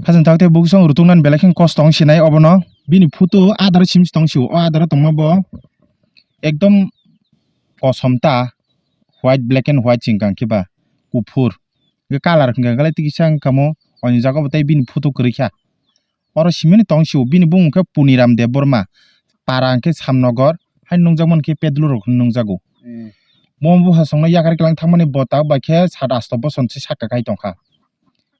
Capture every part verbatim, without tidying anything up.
Hachwng tak tei buksong rutuknani belai khe kosto wng sinai obono. Bini photo adaro sim si tong sio, o adaro tongma bo ekdom kosom ta, white, black and white chwng kang khe ba, kuphur. Hwnkhe colour hwnkha khe lai twi kisa wngkha mo, o jaga bo tei bini photo kwrwi kha. Oro simini tong sio, bini bumung khe Puniram Debbarma, para hwnkhe Samnogor, hai nungjakmani khe Pedlurok hwnwi nungjago. Hmm. Bo buphasongno yakarwi kwlwng thangmani bo tak bai khe sat asto bosor se saka kai tongkha.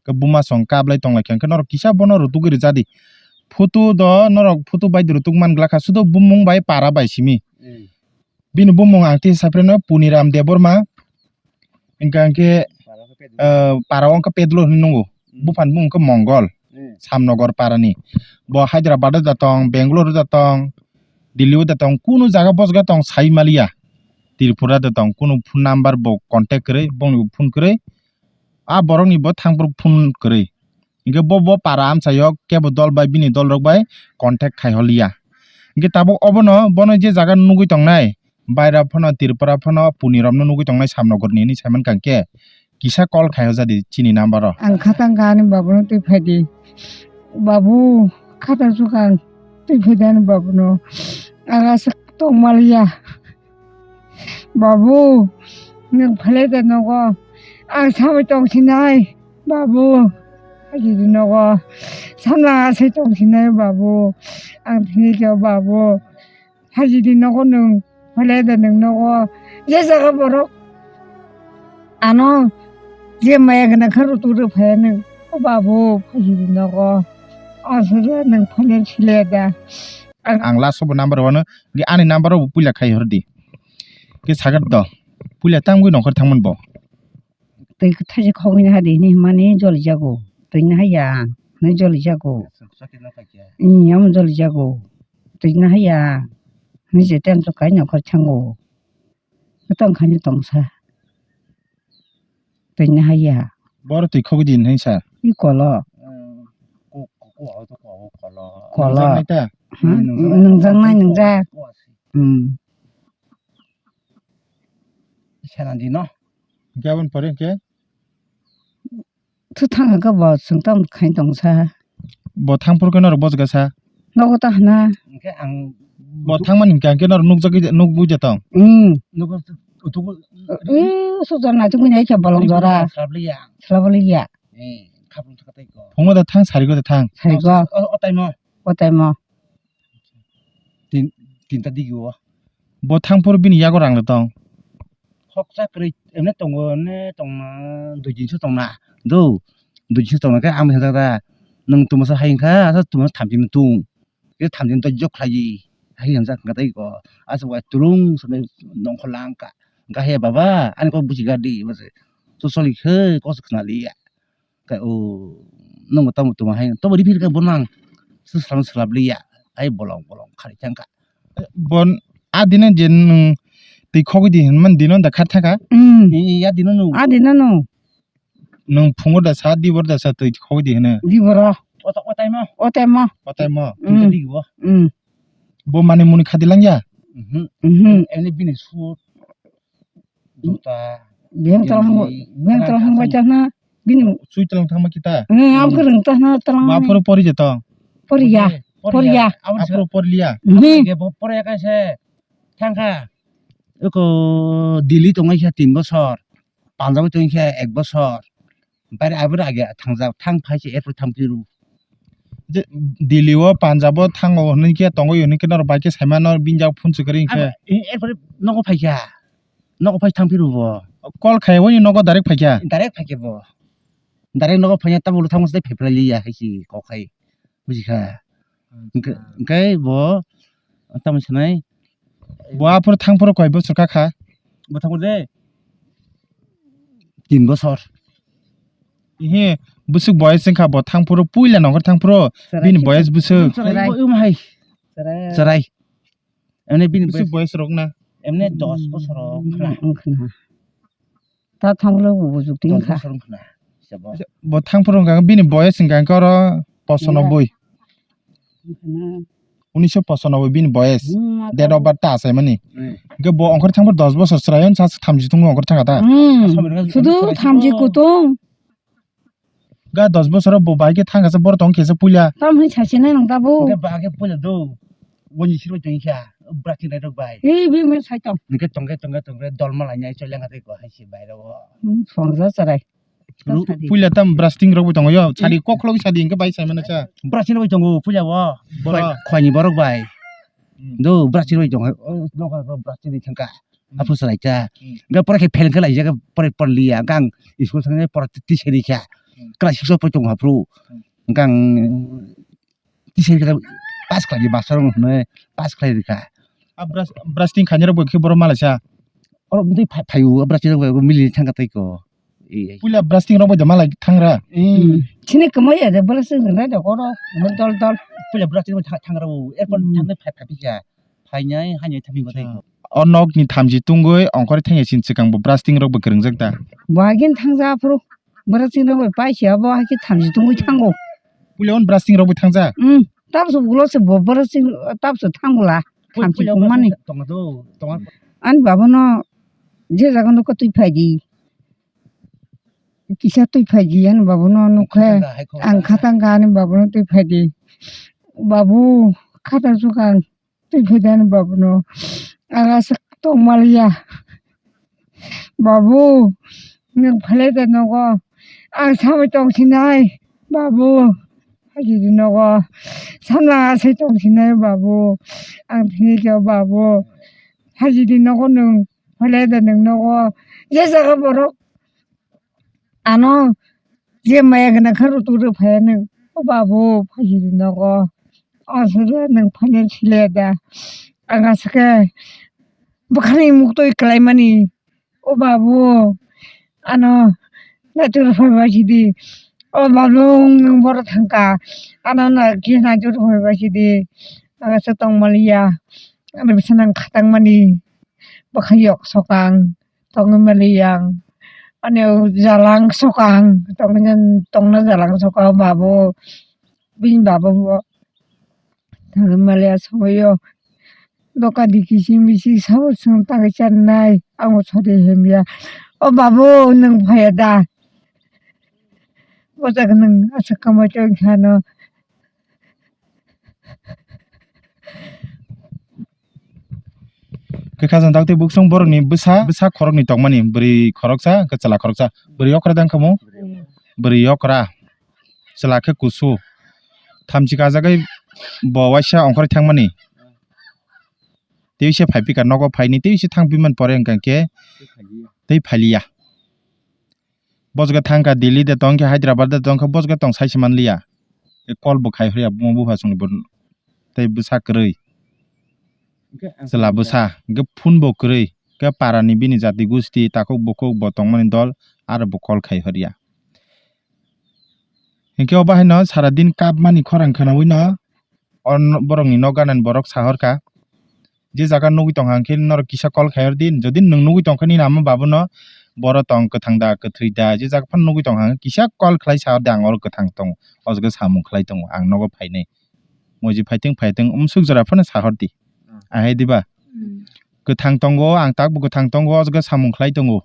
Khe buma song kap lai tonglaikha, hwnkhe norok kisa bono rutugwi rwjadi. Photo do norok photo bai rwtugman glakha, sudo bumung bai para bai simi. Hmm. Bini bumung ang tei saphirano Puniram Debbarma. Hingka hingke, eh, para o wngkha Pedlo hinui nungo. Hmm. Buphani bumung khe Mongol. Hmm. Samnogor parani. Bo Hyderabad o da tong, Bangalore o da tong, Delhi o da tong, kunu jaga bosga tong sai maliya. Tripura da tong, kunu phone number bo contact kwrwi, bongni bo phone kwrwi. A borokni bo thangphuru phone kwrwi. Hingke bo, bo para amchaio kebo dol bai bini dolrok bai contact khai holiya. Hingke tabuk obono bono je jaga nugui tongnai, baira phano, Tripura phano, Puniromno nugui tongnai Samnogorni hinui saimankha hingke kisa call khai hojadi chini number o. Ang khatang kha ani babuno twi phaidi. Babu, khatang sukha ang twi phaidi ani babuno. Ang aswk tongmaliya. Babu, nwng phailai da nogo. Ang sabai tongsinai, babu. Hajidi nogo. Samla asai tongsinai, babu. Ang thini khe, babu. Hajidi nogo nwng phailai da nwng nogo. Je jaga borok ano je maya gwnang khe rutuk rw phaiya nwng. O babu, hajidi nogo. Aswk nwng phailai silai da. Ang last o bo number wano, ge ani number o bo puila khai hor di. Ke sagat do. Puila tang gwi nongkhor thangman bo. Twi thaise khogwi na hadi hinwi himani joli jago. Twi na haya. Hinwi joli jago. Ni yam joli jago. Twi na haya. Hinwi je tem to kai nongkhor thango. Tong khani tongsa. Twi na haya. Boro twi khogwi di hinwi sa. I kolo. Kolo. Nungjaknai ta? Hmm? Nungjaknai, nungjak. Hmm. Sana di no. Gabon pore ke? Thu thang ka bo sung tam khai tong sa. Bo thang pur ke nor bos ga sa. Nogo ta hna. Hingke ang bo thang man hingke, hingke nor nuk jagui, nuk bui jatong. Hmm. Nogo tu, tu, eh, sujor na tu nai khe bolong jora. Slap liya. Slap liya. Eh, khapung thaka tai ko. Phungo da thang, sari go da thang. Sari go. O, o, o tai mo. O tai mo. Tin, tinta digi o. Bo thang phuru bini yago rang rw tong. Khoksa kwrwi emne tongo, emne tongma dui din se tongna. Do, dui din se tongna khe ang hinjak da. Nwng tuma sa hai wngkha, asa tuma sa thamchi nwng tung. Khe thamchi nwng to jok khlai. Hai hinjak wngkha tei ko. Asa wai tulung swnwi nongkhor lang kha. Wngkha he baba, ani kok buchi gadi, bose. Chosoli khe, kok se khna liya. Khe o, nongo tamo tuma hai, tobo riphi rikha bono ang swslam swlap liya, ai bolong bolong khari thangkha. Bon, a dino je nwng twi khogwi di hinmani dino da khar thangkha? Hmm. I, i, a dino no. A dino no. Nwng phungo da sa, dibor da sa twi khogwi di hino? Diboro. O ta-, o taimo. O taimo. O taimo. Hmm. Tinta digi bo. Hmm. Bo mani muni khadi langya? Mhm. Mhm. Ene bini suit. Juta. Beng tolong, beng tolong hang bai chana. Bini. Chui tolong thangma kita. Eh, am kereng chana tolong. Ba phoro pori jeto. Poriya. Poriya. Aphuru pori liya. Ni. Ge bo poriya kaise. Thangkha. Eko Delhi tongai kha tin bosor. Punjab tongai kha ek bosor. Bare abore age thangjak, thang phai se, erpor thang phiru. Je, Delhi o, Punjab o thango hwnwi khe, tongo hwnwi khe, norok bai khe saima, nor binjak phone swkari hinkhe. Abo, e, erpor nogo phai kha. Nogo phai thang phiru bo. Call khai, woni nogo direct phai kha. Direct phai kha bo. Direct nogo phai ya, tabuk thangma se phai phlai liya hai si kok khai. Buji kha. Acha. Hwnkhe, hwnkhe bo tamo sanai. Bo aphuru thangphuru koi bosor kha kha? Bo thangphuru de tin bosor. Ihi, bwswk boyes wngkha bo thangphuru, puila nongkhor thangphuru, chwrai bini boyes bwswk. Chwrai. Chwrai. Chwrai. Emne bini bwswk boyes rok na? Emne dos bosor rok wngkha na. Wngkha na. Ta thanglo bo bujuk tin kha. Dos bosor wngkha na, sabo. Bo thangphuru wngkha, bini boyes wngkha khe oro pochanoboi. Wngkha na. Unisho pochanoboi bini boyes. Hmm, date of birth ta achaimani. Hmm. Hwnkhe bo ongkhor thangphuru dos bosor chwrai, sa thamchi thung ongkhor thangkha ta. Hmm. Sudu thamchi kutung. Ka dos bosor bo bai khe thang kasa bor tong khe se puila. Tam hwnwi sasinai nang tabuk. Hwnkhe ba khe puila do. Boni siroi tong kha. Brasing rai rok bai. Ei, bini mui sai tong. Hwnkhe tongkhe tongkhe tongkhe dol malai nai chole ngai ko hai se bai ro. Hmm, songja charai. Ru-, Sadi. Puila tam brasing rok bai tongo yo. Sadi kok lok sadi hwnkhe bai sai mano cha. Brasing rok bai tongo puila bo. Bora. Khwai-, khwaini borok bai. Hmm. Do brasing rok bai tongo. O, nogo brasing rok thangkha. Hmm. Aphuru salai cha. Hmm. Ga pore khe fail khe lai jaga pore pore liya. Ga ang school thang pore twi seri kha. Hmm. Class six o pore tongo aphuru. Hmm. Ga ang twi seri kha pass khlai di master rok hwnwi pass khlai rikha. A bras-, brasing khainai rok bai khe borok malaisa. Oro mtwi phai, phai o brasing rok bai mili thangkha tei ko. Puila brasing rok bai da malai thangra. Hmm. Sini kwmai ya de brasing rok nai da oro dol dol. Puila brasing rok thang, thangra o. Erpor Hmm. thangnai phai, phai phikha. Phainai, hainai thangwi batai. Acha. O nokni thamchi tungwi ongkhorwi thangya sini swkang bo brasing rok bo kwrwngjak da. Bo hagin thangja aphuru brasing rok bai paisi abo hagin thamchi tungwi thango. Puila on brasing rok bai thangja? Hmm, tabso ulo se bo brasing tabso thangula. Pui-, thamchi puila tungmani. Brasing tongo do, tongo. Ani babono je jaga nukha twi phai di. Kisa twi phai di ani babono nukha. Khatang kha, hai kho. Ang khatang kha ani babono twi phai di. Babu, khatang sukang. Twi phai di ani babono. Ang aswk tong maliya. Babu, nwng phailai da nogo. Ang samwi tong sinai. Babu, haji di nogo. Samla aswk tong sinai babu. Ang thini khe babu. Haji di nogo nwng. Phailai da nwng nogo. Je jaga borok. Ano je maya gwnang khe rutuk rw phaiya nwng, o babu, phaisidi nogo. Aswk le nwng phaina sile da. Ang aswk khe bwkhani muktwi kwlaimani, o babu, ano naituk rw phaibai sidi. O babu, nwng boro thangkha, ano naituk rw phaibai sidi. Ang aswk tongmaliya, ano bisa nang khatangmani, bwkha yok sokang. Tongwi maliya ang. Ani jalang sokang, tongna, tongna jalang sokang babu. Bini babu bo tongwi maliya sogwi o. Doka di kiching miching sabo chwng tangwi chanai. Ang bo sori himya. O babu, nwng phaiya da? Bwswk nwng aswk kwmai tong kha no. Kwkha jang dakti buksong borokni bwsa, bwsa khoroknwi tongmani, bwrwi khoroksa, hwnkhe chwla khoroksa. Bwrwi okra dang khamu? Bwrwi okra. Chwla khe kusu. Thamchi kajagwi bo waisa ongkhorwi thangmani. Tei se phai phika nogo phaini, tei se thang pimani pore hwnkha khe tei phailiya. Bosga thangkha Delhi de tongkha, Hyderabad de tongkha, bosga tong sai se manliya. E call bo khai hwrya buma bupha chwngni bo tei bwsa kwrwi. Chwla bwsa, hwnkhe phone bo kwrwi. Hwnkhe parani bini jati gusti, takhuk bukhuk bo tongmani dol, aro bo call khai hwrya. Hwnkhe o bahaino sara din kapmani khorang khwnawino o borokni nok ganani borok sahorkha. Je jaga nugwi tongkha hwnkhe norok kisa call khai hor di. Jodi nwng nugwi tongkha nini ama babuno boro tong kwthang da kwthwi da je jaga phano nugwi tongkha hwnkhe kisa call khlai sa hor di ang oro kwthang tongo. O jaga samung khlai tongo ang nogo phainai. Moji phaiteng phaiteng umsuk jora phano sa hor di. Ahai diba? Kwthang tongo ang tak bo kwthang tongo o jaga samung khlai tongo.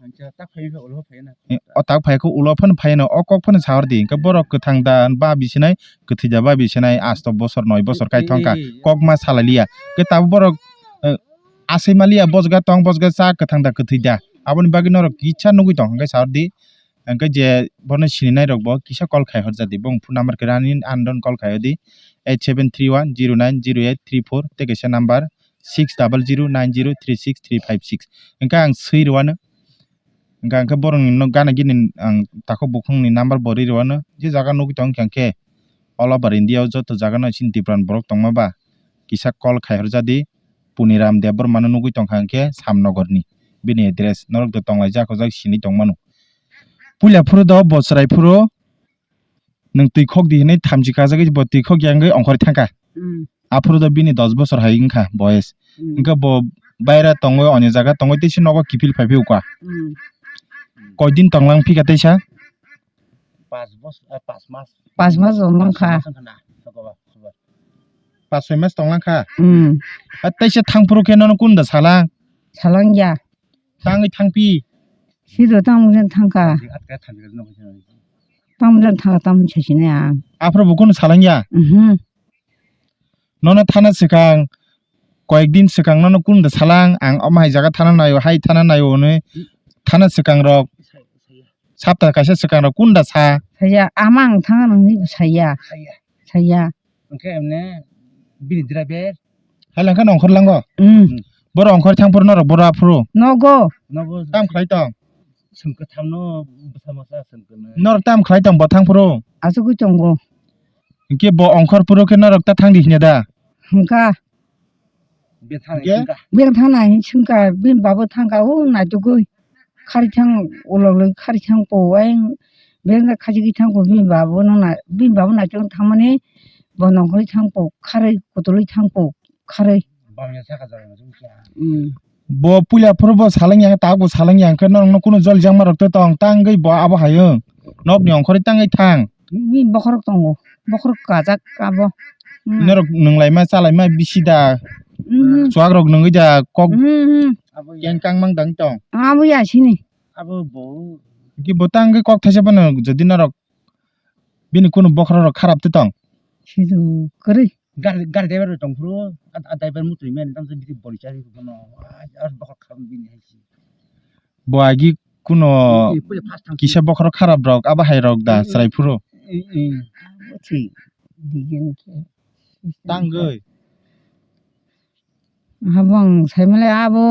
O tak phai khe ulo phano phai no o kok phano sa hor di hwnkhe borok kwthang da ba bisinai kwthwi da ba bisinai asto bosor noi bosor kai thongkha kok ma salai liya hwnkhe tabuk borok asai maliya bosga tong bosga cha kwthang da kwthwi da aboni bagwi norok kisa nugwi tong hwnkhe sa hor di hwnkhe je bono sininai rok bo kisa call khai hor ja di bong phone number kwrani andon call khai hor di eight seven three one zero nine zero eight three four tei kaisa number six double zero nine zero three six three five six hwnkhe ang swi rwano. Hwnkhe ang khe borokni nok gana gini ang takhuk bukhukni number bo ri rwano. Je jaga nugwi tong kha hwnkhe all over India o joto jaga no chini Tripura ni borok tongma ba kisa call khai hor ja di. Puniram Debbarma no nugwi tong kha hwnkhe Samnogor ni bini address norok do tong lai jak o jak sini tong mano. Puila phuru do bo chwrai phuru nwng twi khok di hinwi thamchi kajagwi bo twi khok ya wngwi ongkhorwi thangkha. Aphuru do bini dos bosor hai wngkha boyes. Hwnkhe bo baira tongwi onyo jaga tongwi teisa nogo kiphil phai phiyokha. Koidin tonglang phika teisa? Pas bos, eh, pas mas. Pas mas tonglang kha. Pas mas wngkha na? Pas soi mas tonglang kha? Teisa thangphuru khe nono kunda salang? Salang ya. Tangwi thangphi? Siro tangwi thangkha. Tamo jani thanga tamo saisinai ang. Aphuru bo kunu salangya? Mhm. Nono thana swkang, koyek din swkang nono kunu da salang, ang omo hai jaga thana naio, hai thana naio hwnwi thana swkang rok, sapta kaisa swkang rok kunu da sa? Saya, ama ang thanga nangni bo saya. Saya. Saya. Hwnkhe emne bini driver. Hai langkha nongkhor lango? Mm. Boro ongkhor thangphuru norok boro aphuru? Nogo. Nogo. Tam khlai tong? Sengkhe thamno bwsa masa sengkhe. Norok tam khlai tong bo thangphuru? Asugwi tongo. Hwnkhe bo ongkhor phuru khe norok ta thangdi hwnya da? Hwnkha. Bethana Hwnkhe? Hwnkha. Bethana hin sengkha, bini babo thangkha, o naitugwi. Khari thang, ulok loi khari thang po, ayang bengda khajigwi thang po, bini babo no na, bini babo naichong thangmani, bo nongkhorwi thang po, kharwi kutulwi thang po, kharwi. Bangya saka jora na jung kya. Mm. Bo puila phuru bo saleng yang, tak bo saleng yang khe norokno kunu jol jangma rok to tong, tangwi bo abo hayo. Nokni ongkhorwi tangwi thang. Bini bokhorok tongo, bokhorok kajak abo. Mm. Norok nunglaima chalaima bisi da, Mm. Chuak rok nungwi da kok Mm. Abo ya. Kengkang mang dang tong. Abo ya sini. Abo bo. Ki bo tang khe kok thaisa phano jodi norok bini kunu bokhorok rok kharap te tong. Sidu kwrwi. Gari, gari driver rok tong phuru, a, a driver mutui men tang se bisi bori chari phano, a, a bokhorok kharap bini hai si. Bo agi kuno Bini puila first thang kisa bokhorok kharap rok, abo hai rok da Mm, mm. Chwrai phuru. Mm, mm. Abo thwi digin khe. Tangwi. Habang saimale abo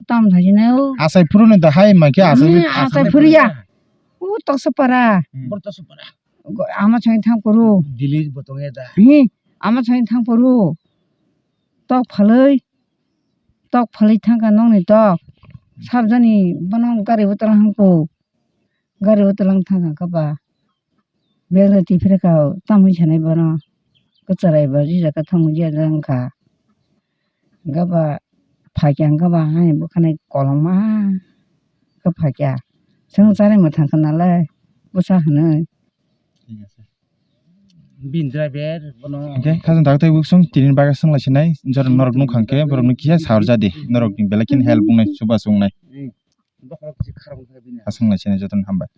tam thajinai o. Asai phuru ni da hai ma khe asai Hmm, phuru. Asai phuru ya. U toksa para. Hmm. Bor toksa para. Go-, ama chai thang phuru. Dili bo tong ya da. Hi, ama chai thang phuru. Tok phalwi. Tok phalwi thangkha nokni tok. Sabjani bono gari bo tolang hangko. Gari o tolang thangkha khe ba. Beng rw twi phre kha o, tamo sanai bono. Kwchwrai bo jija khe thangwi jia wng kha. Hwnkhe ba phaikya hwnkhe ba hani bwkhani kolokma khe phaikya. Chwng charwi mwthang kha nalai bwsa hwnwi. Bini driver bono. Hwnkhe khajang dak tei buksong tini bagwi swng lai sinai, jora norok nukha hwnkhe borokno kisa saor jadi, norokni belai kheno help wngnai, chubachu wngnai. Hmm. Bokhorok se kharang kha bini. Aswk nai sini jotono hambai.